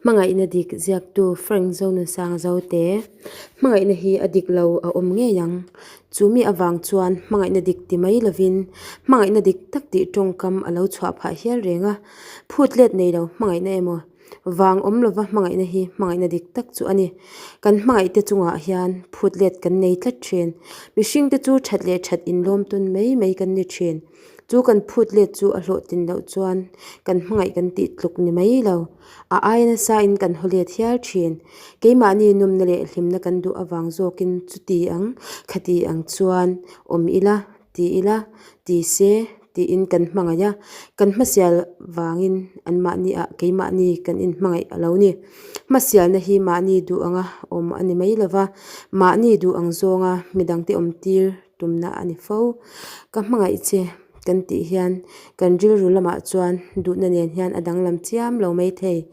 Hmangaihna dik ziaktu Frank Zonunsanga Zote, Hmangaihna hi a dik lo a awm ngei ang. Chu mi avang chuan hmangaihna dik ti mai lovin hmangaihna dik tak tih tawngkam a lo chhuah phah hial reng a. Phut let nei lo hmangaihna emaw vang awm lova hmangaihna hi hmangaihna dik tak chu a ni. Kan hmangaihte chungah hian phut let kan nei tlat thin. Mihringte chu that leh that inlawm tawn mai mai kan ni thin. Chu kan phut let chu a hlawhtlin loh chuan kan hmangaih kan tih tluk ni mai lo. A aia nasa in kan haw let hial thin. Keimahni nawmna leh hlimna kan duh avang zawkin chuti ang, khati ang chuan awm ila, ti ila, ti se tiin kan hmangaih a. Kan hmasial vangin anmahni ah keimahni kan inhmangaih a lo ni. Hmasialna hi mahni duh anga awm a ni mai lova, mahni duh ang zawnga midangte awm tir tumna a ni fo. Ka hmangaih che kan tih hian kan rilru lamah chuan duhna nen hian a danglam chiam lo mai thei.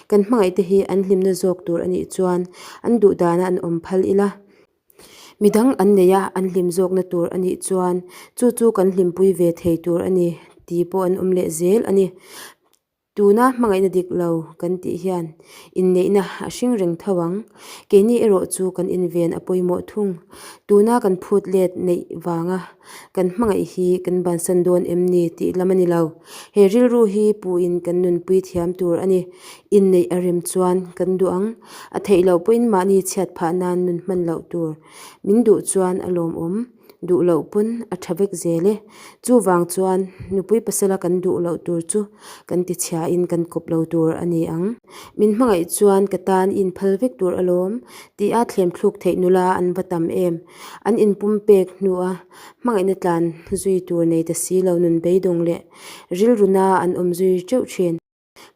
Kan hmangaih te hi an hlimna zawk tur a nih chuan an duh dana an awm phal ila. Midang an nei a an hlim zawkna tur a nih chuan chu chu kan hlimpui ve thei tur a ni tih pawh an awm leh zel a ni. Tuna hmangaihna dik lo kan tih hian inneihna a hring reng tho ang. Keini erawh chu kan inven a pawimawh thung. Tuna kan phut let neih vanga kan hmangaih hi kan bansan dawn em ni tih lam a ni lo. He rilru hi puin kan nunpui thiam tur a ni. Inneih a rem chuan kan duh ang. A theih loh pawhin mahni chhiat phah nan nun hman loh tur. Min duh chuan a lawmawm. Duh loh pawn a tha vek zel e. Chuvang chuan nupui pasala kan duh loh tur chu kan ti chhiain kan kawp lo tur a ni ang. Min hmangaih chuan ka tan i inphal vek tur alawm tih a thlem thluk theih nula an va tam em. An inpum pek hnua hmangaihna tlan zui tur nei ta si lo nun beidawng leh rilruna an awm zui teuh thin.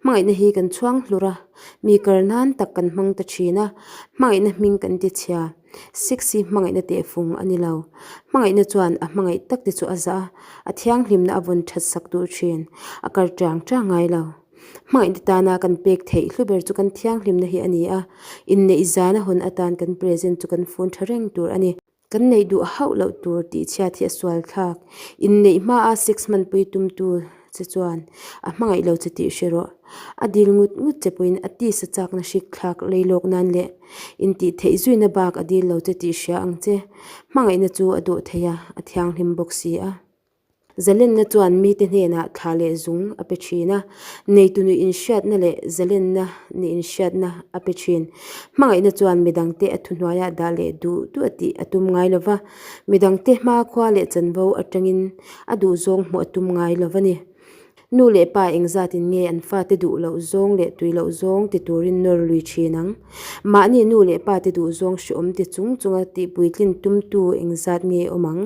Hmangaihna hi kan chhuang hlur a, mi kar nan tak kan hmang ta thin a, hmangaihna hming kan ti chhia. Sexy hmangaihna tehfung a ni lo. Hmangaihna chuan a hmangaih tak te chu a zah a, a thianghlimna a vawn that sak duh thin, a kar chang chang ngai lo. Hmangaihna tana kan pek theih hlu ber chu kan thianghlimna hi a ni a, inneih zana hawn atan kan present chu kan fun tha reng tur a ni. Kan neih duh hauh loh tur tih chhiat hi a sual thlak. Inneih hmaa sex hmanpui tumtu che chuan a hmangaih lo che tih hre rawh. A dil ngut ngut che pawhin a tisa chakna hrik thlak lei lawk nan leh intih theih zuina bak a dil lo che tih hria ang che. Hmangaihna chu a dawh thei a, a thianghlim bawk si a. Zalenna chuan mite hnenah thla leh zung a pe thin a, neitu nuih inhriatna leh zalenna nih inhriatna a pe thin. Hmangaihna chuan midangte a thuhnuaiah dah leh duh duh a tih a tum ngai lo va, midangte hmakhua leh chanvo atangin a duhzawng hmuh a tum ngai lo va ni. Nu leh pa engzatin nge an fate duh loh zawng leh tui loh zawng ti turin nawr lui thin ang? Mahni nu leh pate duh zawng hreawm ti chung chunga tihpuitlin tumtu engzat nge awm ang?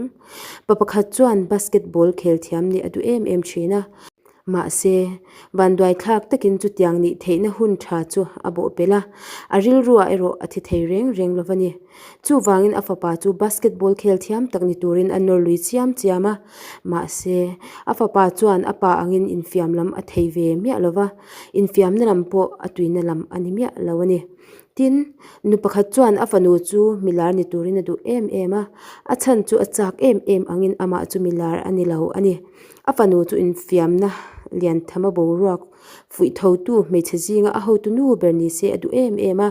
Pa pakhat chuan basketball khel thiam nih a duh em em thin a. Mahse, vanduai thlak takin chutiang nih theihna hun tha chu a bawh pelh a, a rilruah erawh a thi thei reng reng lo va ni. Chuvangin a fapa chu basketball khel thiam tak ni turin a nawr lui chiam chiam a. Mahse, a fapa chuan a pa angin infiam lam a thei ve miah lo va, infiamna lam pawh a tuina lam a ni miah lo a ni. Tin, nu pakhat chuan a fanu chu milar ni turin a duh em em a, a chhan chu a chak em em angin amah chu milar a ni lo a ni. A fanu chu infiamna lian tham a boruak fuih thotu hmeichhe zinga a hotu nu ber ni se a duh em em a,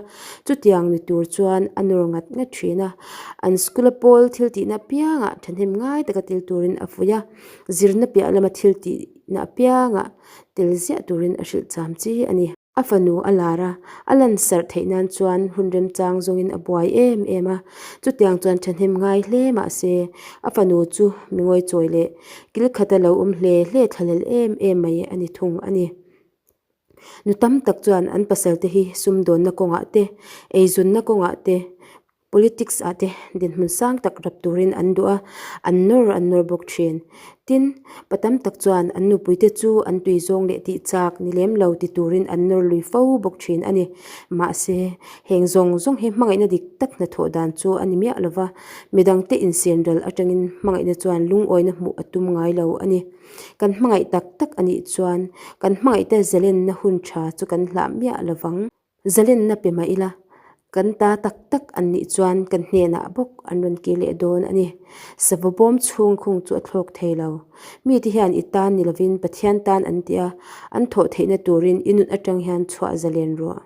chutiang ni tur chuan a nawr ngat ngat thin a. An school a pawl thil tihna apiangah thahnem ngai taka tel turin a fuih a, zirna piah lama thil tihna apiangah tel ziah turin a hrilh cham chi a ni. A fanu a lar a, a lansarh theih nan chuan hun remchang zawngin a buai em em a. Chutiang chuan thahnem ngai hle mah se, a fanu chu mi ngawichawi leh kil khata lo awm hle hle thlahlel em em mai a ni thung a ni. Nu tam tak chuan an pasal te hi sumdawnna kawngah te, eizawnna kawngah te, Politics ah te dinhmun sang tak rap turin an duh a, an nawr an nawr bawk thin. Tin, pa tam tak chuan an nupuite chu an tui zawng leh tih chak ni lem lo ti turin an nawr lui fo bawk thin a ni. Mahse, heng zawng zawng hi hmangaihna dik tak hnathawh dan chu a ni miah lo va, midangte insenral atangin hmangaihna chuan lungawina hmuh a tum ngai lo a ni. Kan hmangaih tak tak a nih chuan kan hmangaihte zalenna hun tha chu kan hlah miah lo vang. Zalenna pe mah ila, kan ta tak tak an nih chuan kan hnenah bawk an rawn kir leh dawn a ni. Sava bawm chhung khung chu a thlawk thei lo. Mite hian i tan ni lovin Pathian tan an ti a, an thawh theihna turin i nun atang hian chhuah zalen rawh.